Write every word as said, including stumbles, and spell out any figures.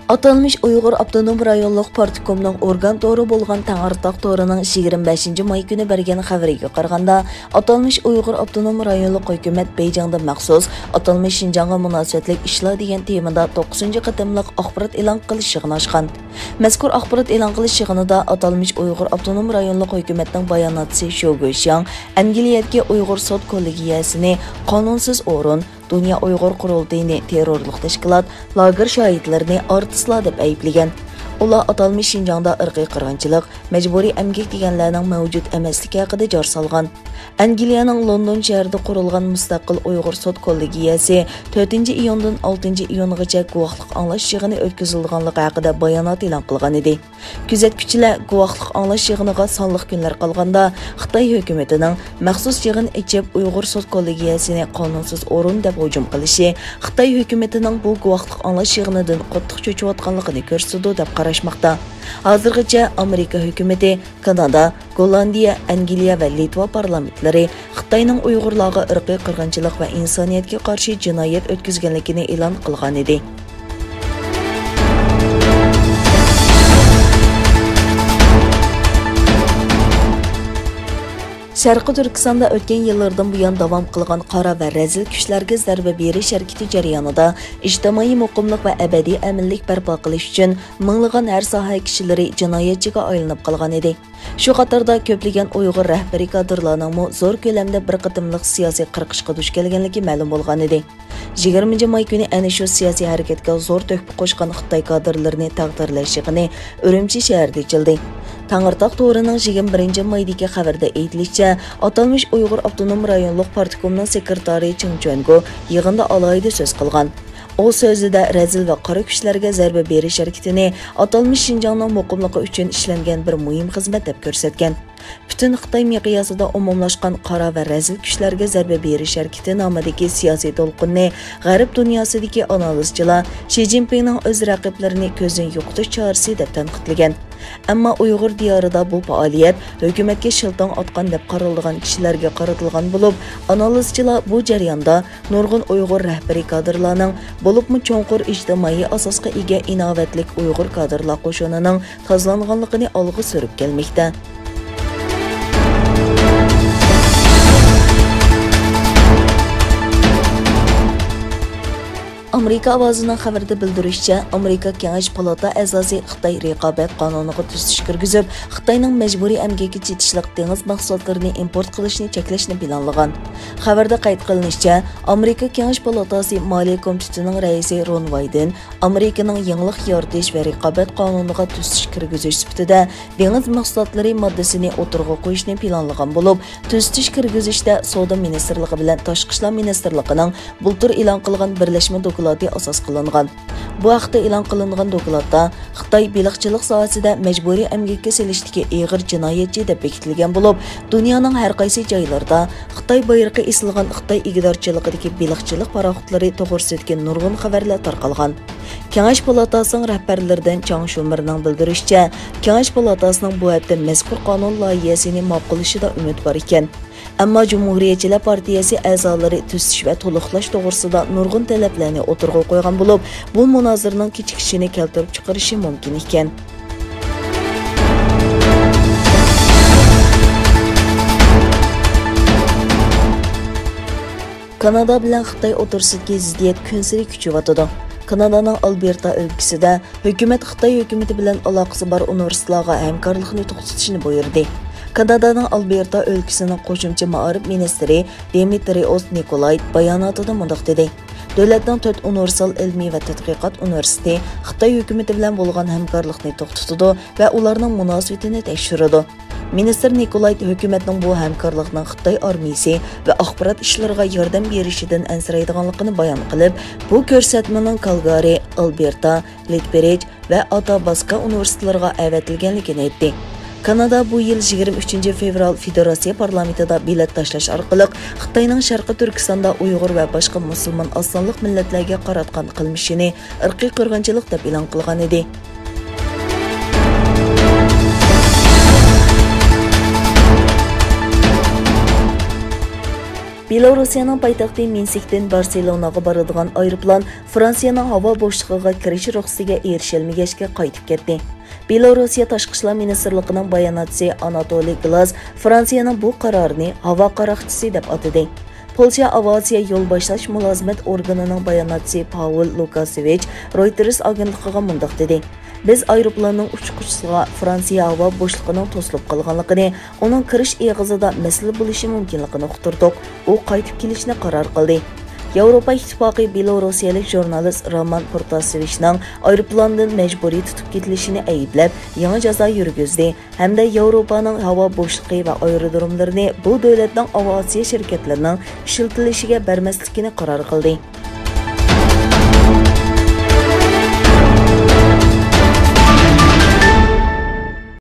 ئاتالمىش ئۇيغۇر ئاپتونوم رايونلۇق پارتكومنىڭ ئورگان تورى بولغان تەڭرىتاغ تورىنىڭ يىگىرمە بەشىنچى ماي كۈنى بەرگەن خەۋىرىگە قارىغاندا، ئاتالمىش ئۇيغۇر ئاپتونوم رايونلۇق ھۆكۈمەت بېيجىڭدا مەخسۇس ئاتالمىش شىنجاڭغا مۇناسىۋەتلىك ئىشلار دېگەن تېمىدا توققۇزىنچى قېتىملىق ئاخبارات ئېلان قىلىش يىغىنى ئاچقان. مەزكۇر ئاخبارات ئېلان قىلىش يىغىنىدا ئاتالمىش ئۇيغۇر ئاپتونوم رايونلۇق ھۆكۈمەتنىڭ باياناتچىسى شو گۇيشياڭ ئەنگلىيەدىكى ئۇيغۇر سوت كوللېگىيەسىنى قانۇنسىز ئورۇن، دۇنيا ئۇيغۇر قۇرۇلتىيىنى تېررورلۇق تەشكىلات، لاگېر شاھىتلىرىنى ئارتىسلار دەپ ئەيىبلىگەن. ئۇلار ئاتالمىش شىنجاڭدا ئىرقىي قىرغىنچىلىق، مەجبۇرىي ئەمگەك دېگەنلەرنىڭ مەۋجۇت ئەمەسلىكى ھەققىدە جار سالغان. ئەنگلىيەنىڭ لوندون شەھىرىدە قۇرۇلغان مۇستەقىل ئۇيغۇر سوت كوللېگىيەسى تۆتىنچى ئىيۇندىن ئالتىنچى ئىيۇنغىچە گۇۋاھلىق ئاڭلاش يىغىنى ئۆتكۈزۈلىدىغانلىقى ھەققىدە بايانات ئېلان قىلغان ئىدى. كۆزەتكۈچىلەر گۇۋاھلىق ئاڭلاش يىغىنىغا سانلىق كۈنلەر قالغاندا، خىتاي ھۆكۈمىتىنىڭ مەخسۇس يىغىن ئېچىپ، ئۇيغۇر سوت كوللېگىيەسىنى قانۇنسىز ئورۇن دەپ ھۇجۇم قىلىشى خىتاي ھۆكۈمىتىنىڭ بۇ گۇۋاھلىق ئاڭلاش يىغىنىدىن قاتتىق چۆچۈۋاتقانلىقىنى كۆرسىتىدۇ، دەپ قاراشماقتا. ھازىرغىچە ئامېرىكا ھۆكۈمىتى، كانادا، گوللاندىيە، ئەنگلىيە ۋە لىتۋا پارلامېنتلىرى خىتاينىڭ ئۇيغۇرلارغا ئىرقىي قىرغىنچىلىق ۋە ئىنسانىيەتكە قارشى جىنايەت ئۆتكۈزگەنلىكىنى ئېلان قىلغانىدى. شەرقىي تۈركىستاندا ئۆتكەن يىللاردىن بۇيان داۋام قىلغان قارا ۋە رەزىل كۈچلەرگە زەربە بېرىش ھەرىكىتى جەريانىدا ئىجتىمائىي مۇقىملىق ۋە ئەبەدىي ئەمىنلىك بەرپا قىلىش ئۈچۈن مىڭلىغان ھەر ساھە كىشىلىرى جىنايەتچىگە ئايلىنىپ قالغان ئىدى. شۇ قاتاردا كۆپلىگەن ئۇيغۇر رەھبىرىي كادىرلارنىڭمۇ زور كۆلەمدە بىر قېتىملىق سىياسىي قىرقىشقا دۇچ كەلگەنلىكى مەلۇم بولغانىدى. يىگىرمىنچى ماي كۈنى ئەنە شۇ سىياسىي ھەرىكەتكە زور تۆھپە قوشقان خىتاي كادىرلىرىنى تەقدىرلەش يىغىنى ئۈرۈمچى شەھىرىدە ئېچىلدى. تەڭرىتاغ تورىنىڭ يىگىرمە بىرىنچى مايدىكى خەۋىرىدە ئېيتىلىشىچە، ئاتالمىش ئۇيغۇر ئاپتونوم رايونلۇق پارتكومنىڭ سېكرېتارى چېڭ چۈەنگو يىغىندا ئالاھىدە سۆز قىلغان. ئۇ سۆزىدە رەزىل ۋە قارا كۈچلەرگە زەربە بېرىش ھەرىكىتىنى ئاتالمىش شىنجاڭنىڭ مۇقىملىقى ئۈچۈن ئىشلەنگەن بىر مۇھىم خىزمەت دەپ كۆرسەتكەن. پۈتۈن خىتاي مىقياسىدا ئومۇملاشقان قارا ۋە رەزىل كۈچلەرگە زەربە بېرىش ھەرىكىتى نامىدىكى سىياسىي دولقۇننى غەرب دۇنياسىدىكى ئانالىزچىلار شى جىنپىڭنىڭ ئۆز رەقىبلىرىنى كۆزدىن يوقىتىش چارىسى دەپ تەنقىدلىگەن. ئەمما ئۇيغۇر دىيارىدا بۇ پائالىيەت ھۆكۈمەتكە شىلتاڭ ئاتقان دەپ قارىلىدىغان كىشىلەرگە قارىتىلغان بولۇپ، ئانالىزچىلار بۇ جەرياندا نۇرغۇن ئۇيغۇر رەھبىرىي كادىرلارنىڭ، بولۇپمۇ چوڭقۇر ئىجتىمائىي ئاساسقا ئىگە ئىناۋەتلىك ئۇيغۇر كادىرلار قوشۇنىنىڭ تازىلانغانلىقىنى ئالغا سۈرۈپ كەلمەكتە. ئامېرىكا ئاۋازىنىڭ خەۋىرىدە بىلدۈرۈشىچە، ئامېرىكا كېڭەش پالاتا ئەزاسى خىتاي رىقابەت قانۇنىغا تۈزىتىش كىرگۈزۈپ، خىتاينىڭ مەجبۇرىي ئەمگەككە چېتىشلىق دېڭىز مەھسۇلاتلىرىنى ئىمپورت قىلىشنى چەكلەشنى پىلانلىغان. خەۋەردە قەيت قىلىنىشىچە، ئامېرىكا كېڭەش پالاتاسى مالىيە كومىتېتىنىڭ رەئىسى رون ۋايدېن ئامېرىكىنىڭ يېڭىلىق يارىتىش ۋە رىقابەت قانۇنىغا تۈزىتىش كىرگۈزۈش سۈپىتىدە دېڭىز مەھسۇلاتلىرى ماددىسىنى ئوتتۇرىغا قويۇشنى پىلانلىغان بولۇپ، تۈزىتىش كىرگۈزۈشتە سودا مىنىستىرلىقى بىلەن تاشقى ئىشلار مىنىستىرلىقىنىڭ بۇلتۇر ئېلان قىلغان بىرلەشمە دوكلاتى ئاساس قىلىنغان. بۇ ھەقتە ئېلان قىلىنغان دوكلاتتا، خىتاي بېلىقچىلىق ساھەسىدە مەجبۇرىي ئەمگەككە سېلىشتىكى ئېغىر جىنايەتچى دەپ بېكىتىلگەن بولۇپ، دۇنيانىڭ ھەر قايسى جايلىرىدا خىتاي بايرىقى ئېسىلغان خىتاي ئىگىدارچىلىقىدىكى بېلىقچىلىق پاراخوتلىرى توغرىسىدىكى نۇرغۇن خەۋەرلەر تارقالغان. كېڭەش پالاتاسىنىڭ رەھبەرلىرىدىن چاڭ شۇمېرنىڭ بىلدۈرۈشىچە، كېڭەش پالاتاسىنىڭ بۇ ھەپتە مەزكۇر قانۇن لايىھەسىنى ماقۇللىشىدا ئۈمىد بار ئىكەن. ئەمما جۇمھۇرىيەتچىلەر پارتىيەسى ئەزالىرى تۈزىتىش ۋە تولۇقلاش توغرىسىدا نۇرغۇن تەلەپلەرنى ئوتتۇرىغا قويغان بولۇپ، بۇ مۇنازىرىنىڭ كېچىكىشىنى كەلتۈرۈپ چىقىرىشى مۇمكىن ئىكەن. كانادا بىلەن خىتاي ئوتتۇرىسىدىكى زىددىيەت كۈنسېرى كۈچىيىۋاتىدۇ. كانادانىڭ ئالبېرتا ئۆلكىسىدە ھۆكۈمەت خىتاي ھۆكۈمىتى بىلەن ئالاقىسى بار ئۇنىۋېرسىتېتلارغا ھەمكارلىقنى توختىتىشنى بۇيرۇدى. كانادانىڭ ئالبېرتا ئۆلكىسىنىڭ قوشۇمچە مائارىپ مىنىستىرى دىمىترىئوس نىكولايت باياناتىدا مۇنداق دېدى: دۆلەتنىڭ تۆت ئۇنىۋېرسال ئىلمىي ۋە تەتقىقات ئۇنىۋېرسىتېتى خىتاي ھۆكۈمىتى بىلەن بولغان ھەمكارلىقنى توختىتىدۇ ۋە ئۇلارنىڭ مۇناسىۋىتىنى تەكشۈرىدۇ. مىنىستىر نىكولايت ھۆكۈمەتنىڭ بۇ ھەمكارلىقنىڭ خىتاي ئارمىيىسى ۋە ئاخبارات ئىشلىرىغا ياردەم بېرىشىدىن ئەنسىرەيدىغانلىقىنى بايان قىلىپ، بۇ كۆرسەتمىنىڭ كالگارى، ئالبېرتا، لىتبرىج ۋە ئاتاباسكا ئۇنىۋېرسىتېتلىرىغا ئەۋەتىلگەنلىكىنى ئېيتتى. كانادا بۇ يىل يىگىرمە ئۈچىنچى فېۋرال فېدېراتسىيە پارلامېنتىدا بېلەت تاشلاش ئارقىلىق خىتاينىڭ شەرقىي تۈركىستاندا ئۇيغۇر ۋە باشقا مۇسۇلمان ئاز سانلىق مىللەتلەرگە قاراتقان قىلمىشىنى ئىرقىي قىرغىنچىلىق دەپ ئېلان قىلغان ئىدى. بېلوروسىيەنىڭ پايتەختى مىنسكتىن بارسېلوناغا بارىدىغان ئايروپىلان فرانسىيەنىڭ ھاۋا بوشلۇقىغا كىرىش رۇخسىتىگە ئېرىشەلمىگەچكە قايتىپ كەتتى. بېلوروسىيە تاشقى ئىشلار مىنىستىرلىقىنىڭ باياناتچىسى ئاناتولىي گلاز فرانسىيەنىڭ بۇ قارارىنى ھاۋا قاراقچىسى دەپ ئاتىدى. پولشا ئاۋىئاتسىيە يول باشلاش مۇلازىمەت ئورگىنىنىڭ باياناتچىسى پاۋېل لۇكاسېۋىچ رويتېرس ئاگېنتلىقىغا مۇنداق دېدى: بىز ئايروپىلاننىڭ ئۇچقۇچىسىغا فرانسىيە ھاۋا بوشلۇقىنىڭ توسۇلۇپ قالغانلىقىنى، ئۇنىڭ كىرىش ئېغىزىدا مەسىلە بولۇشى مۇمكىنلىكىنى ئۇقتۇردۇق. ئۇ قايتىپ كېلىشنى قارار قىلدى. ياۋروپا ئىتتىپاقى بېلوروسىيەلىك ژۇرنالىست رومان پروتاسېۋىچنىڭ ئايروپىلاندىن مەجبۇرىي تۇتۇپ كېتىلىشىنى ئەيىبلەپ، يېڭى جازا يۈرگۈزدى ھەمدە ياۋروپانىڭ ھاۋا بوشلۇقى ۋە ئايرودروملىرىنى بۇ دۆلەتنىڭ ئاۋىئاتسىيە شىركەتلىرىنىڭ ئىشلىتىلىشىگە بەرمەسلىكىنى قارار قىلدى.